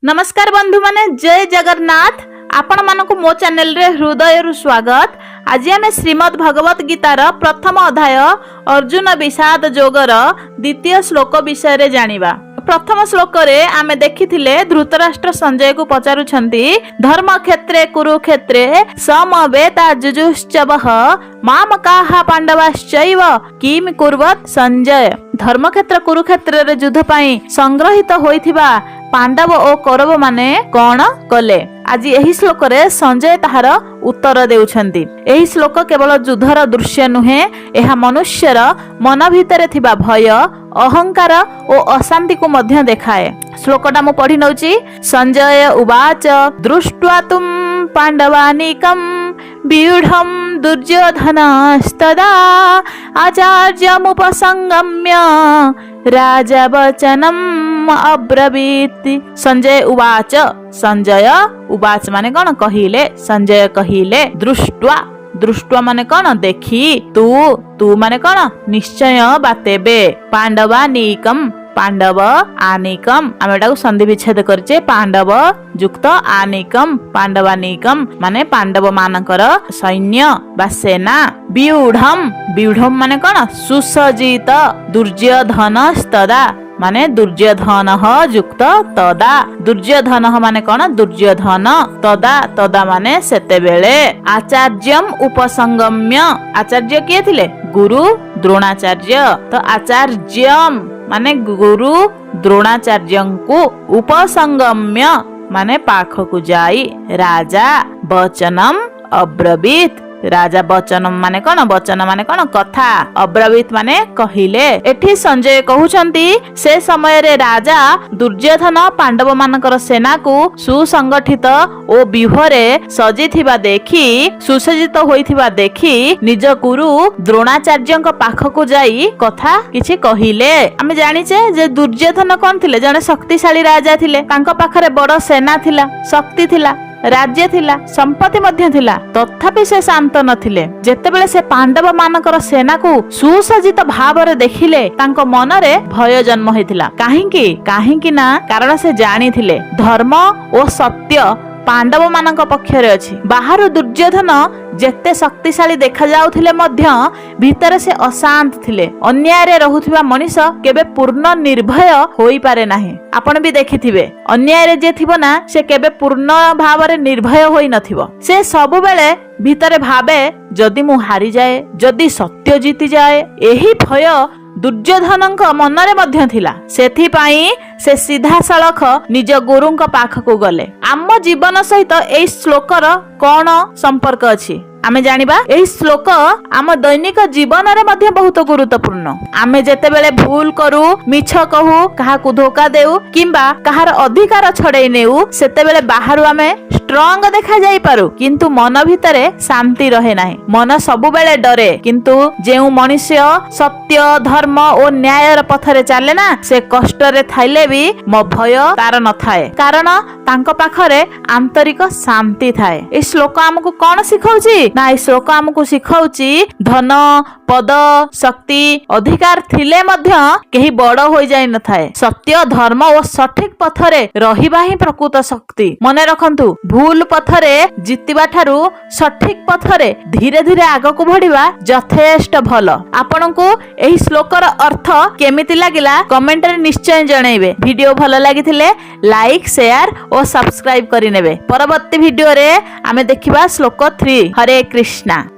ନମସ୍କାର ବନ୍ଧୁମାନେ, ଜୟ ଜଗନ୍ନାଥ। ଆପଣମାନଙ୍କୁ ମୋ ଚ୍ୟାନେଲରେ ହୃଦୟରୁ ସ୍ୱାଗତ। ଆଜି ଆମେ ଶ୍ରୀମଦ୍ ଭଗବତ ଗୀତାର ପ୍ରଥମ ଅଧ୍ୟାୟ ଅର୍ଜୁନ ବିଷାଦ ଯୋଗର ଦ୍ୱିତୀୟ ଶ୍ଲୋକ ବିଷୟରେ ଜାଣିବା। ପ୍ରଥମ ଶ୍ଲୋକରେ ଆମେ ଦେଖିଥିଲେ, ଧୃତରାଷ୍ଟ୍ର ସଞ୍ଜୟକୁ ପଚାରୁଛନ୍ତି, "ଧର୍ମ କ୍ଷେତ୍ରେ କୁରୁକ୍ଷେତ୍ରେ ସମବେତା ଯୁଯୁତ୍ସବଃ ମାମକାଃ ପାଣ୍ଡବାଶ୍ଚୈବ କିମ୍ କୁର୍ବତ ସଞ୍ଜୟ।" ଧର୍ମକ୍ଷେତ୍ର କୁରୁକ୍ଷେତ୍ରରେ ଯୁଦ୍ଧ ପାଇଁ ସଂଗ୍ରହିତ ହୋଇଥିବା ପାଣ୍ଡବ ଓ କୌରବ ମାନେ କଣ କଲେ? ଆଜି ଏହି ଶ୍ଲୋକରେ ସଞ୍ଜୟ ତାହାର ଉତ୍ତର ଦେଉଛନ୍ତି। ଏହି ଶ୍ଲୋକ କେବଳ ଯୁଦ୍ଧର ଦୃଶ୍ୟ ନୁହେଁ, ଏହା ମନୁଷ୍ୟର ମନ ଭିତରେ ଥିବା ଭୟ, ଅହଙ୍କାର ଓ ଅଶାନ୍ତିକୁ ମଧ୍ୟ ଦେଖାଏ। ଶ୍ଲୋକଟା ମୁଁ ପଢି ନଉଛି। ସଞ୍ଜୟ ଉବାଚ, "ଦୃଷ୍ଟ୍ୱା ତୁ ପାଣ୍ଡବାନୀକಂ ବ୍ୟୁଢ଼ಂ ଦୁର୍ଯ୍ୟୋଧନସ୍ତଦା ଆଚାର୍ଯ୍ୟମୁପସଙ୍ଗମ୍ୟ ରାଜା ବଚନମ୍ ଅବ୍ରବୀତ୍।" ସଞ୍ଜୟ ଉବାଚ, ସଞ୍ଜୟ ଉବାଚ ମାନେ କଣ? କହିଲେ। ସଞ୍ଜୟ କହିଲେ, ଦୃଷ୍ଟ୍ୱା, ଦୃଷ୍ଟ୍ୱା ମାନେ କଣ? ଦେଖି, ତୁ, ତୁ ମାନେ କଣ? ନିଶ୍ଚୟ ବା ତେବେ, ପାଣ୍ଡବାନୀକମ୍, ପାଣ୍ଡବ ଆନିକମ୍, ଆମେ ଏଟାକୁ ସନ୍ଧି ବିଚ୍ଛେଦ କରିଛେ, ପାଣ୍ଡବ ଯୁକ୍ତ ଆନିକମ୍, ପାଣ୍ଡବାନିକମ୍ ମାନେ ପାଣ୍ଡବ ମାନଙ୍କର ସୈନ୍ୟ ବା ସେନା, ବ୍ୟୁଢ଼ମ୍, ବ୍ୟୁଢ଼ମ୍ ମାନେ କଣ? ସୁସଜ୍ଜିତ, ଦୁର୍ଯ୍ୟୋଧନ ସ୍ତଦା ମାନେ ଦୁର୍ଯ୍ୟୋଧନ ଯୁକ୍ତ ତଦା, ଦୁର୍ଯ୍ୟୋଧନ ମାନେ କଣ? ଦୁର୍ଯ୍ୟୋଧନ, ତଦା, ତଦା ମାନେ ସେତେବେଳେ, ଆଚାର୍ଯ୍ୟମ ଉପସଙ୍ଗମ୍ୟ, ଆଚାର୍ଯ୍ୟ କିଏ ଥିଲେ? ଗୁରୁ ଦ୍ରୋଣାଚାର୍ଯ୍ୟ। ତ ଆଚାର୍ଯ୍ୟମ ମାନେ ଗୁରୁ ଦ୍ରୋଣାଚାର୍ଯ୍ୟଙ୍କୁ, ଉପସଙ୍ଗମ୍ୟ ମାନେ ପାଖକୁ ଯାଇ, ରାଜା ବଚନମ ଅବ୍ରବୀତ। ରାଜା ବଚନ ମାନେ କଣ? ବଚନ ମାନେ କଣ? କଥା। ଅବ୍ରବୀତ ମାନେ କହିଲେ। ଏଠି ସଞ୍ଜୟ କହୁଛନ୍ତି, ସେ ସମୟରେ ରାଜା ଦୁର୍ଯ୍ୟୋଧନ ପାଣ୍ଡବ ମାନଙ୍କର ସେନାକୁ ସୁସଂଗଠିତ ଓ ବ୍ୟୁହରେ ସଜିଥିବା ଦେଖି, ସୁସଜ୍ଜିତ ହୋଇଥିବା ଦେଖି ନିଜ ଗୁରୁ ଦ୍ରୋଣାଚାର୍ଯ୍ୟଙ୍କ ପାଖକୁ ଯାଇ କଥା କିଛି କହିଲେ। ଆମେ ଜାଣିଛେ ଯେ ଦୁର୍ଯ୍ୟୋଧନ କଣ ଥିଲେ? ଜଣେ ଶକ୍ତିଶାଳୀ ରାଜା ଥିଲେ। ତାଙ୍କ ପାଖରେ ବଡ ସେନା ଥିଲା, ଶକ୍ତି ଥିଲା, ରାଜ୍ୟ ଥିଲା, ସମ୍ପତ୍ତି ମଧ୍ୟ ଥିଲା। ତଥାପି ସେ ଶାନ୍ତ ନଥିଲେ। ଯେତେବେଳେ ସେ ପାଣ୍ଡବ ମାନଙ୍କର ସେନାକୁ ସୁସଜ୍ଜିତ ଭାବରେ ଦେଖିଲେ, ତାଙ୍କ ମନରେ ଭୟ ଜନ୍ମ ହେଇଥିଲା। କାହିଁକି? କାହିଁକି ନା କାରଣ ସେ ଜାଣିଥିଲେ ଧର୍ମ ଓ ସତ୍ୟ ପାଣ୍ଡବ ମାନଙ୍କ ପକ୍ଷରେ ଅଛି। ବାହାରୁ ଦୁର୍ଯ୍ୟୋଧନ ଯେତେ ଶକ୍ତିଶାଳୀ ଦେଖାଯାଉଥିଲେ ମଧ୍ୟ ଭିତରେ ସେ ଅଶାନ୍ତ ଥିଲେ। ଅନ୍ୟାୟରେ ରହୁଥିବା ମଣିଷ କେବେ ପୂର୍ଣ୍ଣ ନିର୍ଭୟ ହୋଇପାରେ ନାହିଁ। ଆପଣ ବି ଦେଖିଥିବେ, ଅନ୍ୟାୟରେ ଯିଏ ଥିବ ନା, ସେ କେବେ ପୂର୍ଣ୍ଣ ଭାବରେ ନିର୍ଭୟ ହୋଇନଥିବ। ସେ ସବୁବେଳେ ଭିତରେ ଭାବେ, ଯଦି ମୁଁ ହାରିଯାଏ, ଯଦି ସତ୍ୟ ଜିତିଯାଏ। ଏହି ଭୟ ଦୁର୍ଯ୍ୟୋଧନଙ୍କ ମନରେ ମଧ୍ୟ ଥିଲା। ସେଥିପାଇଁ ସେ ସିଧାସଳଖ ନିଜ ଗୁରୁଙ୍କ ପାଖକୁ ଗଲେ। ଆମ ଜୀବନ ସହିତ ଏଇ ଶ୍ଲୋକର କଣ ସମ୍ପର୍କ ଅଛି, ଆମେ ଜାଣିବା। ଏହି ଶ୍ଲୋକ ଆମ ଦୈନିକ ଜୀବନରେ ମଧ୍ୟ ବହୁତ ଗୁରୁତ୍ୱପୂର୍ଣ୍ଣ। ଆମେ ଯେତେବେଳେ ଭୁଲ କରୁ, ମିଛ କହୁ, କାହାକୁ ଧୋକା ଦେଉ କିମ୍ବା କାହାର ଅଧିକାର ଛଡେଇ ନେଉ, ସେତେବେଳେ ବାହାରୁ ଆମେ ଷ୍ଟ୍ରଙ୍ଗ ଦେଖା ଯାଇପାରୁ, କିନ୍ତୁ ମନ ଭିତରେ ଶାନ୍ତି ରହେ ନାହିଁ। ମନ ସବୁବେଳେ ଡରେ। କିନ୍ତୁ ଯେଉଁ ମଣିଷ ସତ୍ୟ, ଧର୍ମ ଓ ନ୍ୟାୟର ପଥରେ ଚାଲେ ନା, ସେ କଷ୍ଟରେ ଥାଇଲେ ବି ମୋ ଭୟ ତାର ନଥାଏ, କାରଣ ତାଙ୍କ ପାଖରେ ଆନ୍ତରିକ ଶାନ୍ତି ଥାଏ। ଏଇ ଶ୍ଲୋକ ଆମକୁ କଣ ଶିଖଉଛି ନା, ଏଇ ଶ୍ଲୋକ ଆମକୁ ଶିଖଉଛି, ଧନ, ପଦ, ଶକ୍ତି, ଅଧିକାର ଥିଲେ ମଧ୍ୟ କେହି ବଡ ହୋଇଯାଇ ନଥାଏ। ସତ୍ୟ, ଧର୍ମ ଓ ସଠିକ ପଥରେ ରହିବା ହିଁ ପ୍ରକୃତ ଶକ୍ତି। ମନେ ରଖନ୍ତୁ, ଭୁଲ ପଥରେ ଜିତିବା ଠାରୁ ସଠିକ ପଥରେ ଧୀରେ ଧୀରେ ଆଗକୁ ବଢିବା ଯଥେଷ୍ଟ ଭଲ। ଆପଣଙ୍କୁ ଏହି ଶ୍ଲୋକର ଅର୍ଥ କେମିତି ଲାଗିଲା, କମେଣ୍ଟରେ ନିଶ୍ଚୟ ଜଣେଇବେ। ଭିଡିଓ ଭଲ ଲାଗିଥିଲେ ଲାଇକ୍, ସେୟାର ଓ ସବସ୍କ୍ରାଇବ କରିନେବେ। ପରବର୍ତ୍ତୀ ଭିଡିଓରେ ଆମେ ଦେଖିବା ଶ୍ଲୋକ 3। ହରେ କୃଷ୍ଣା।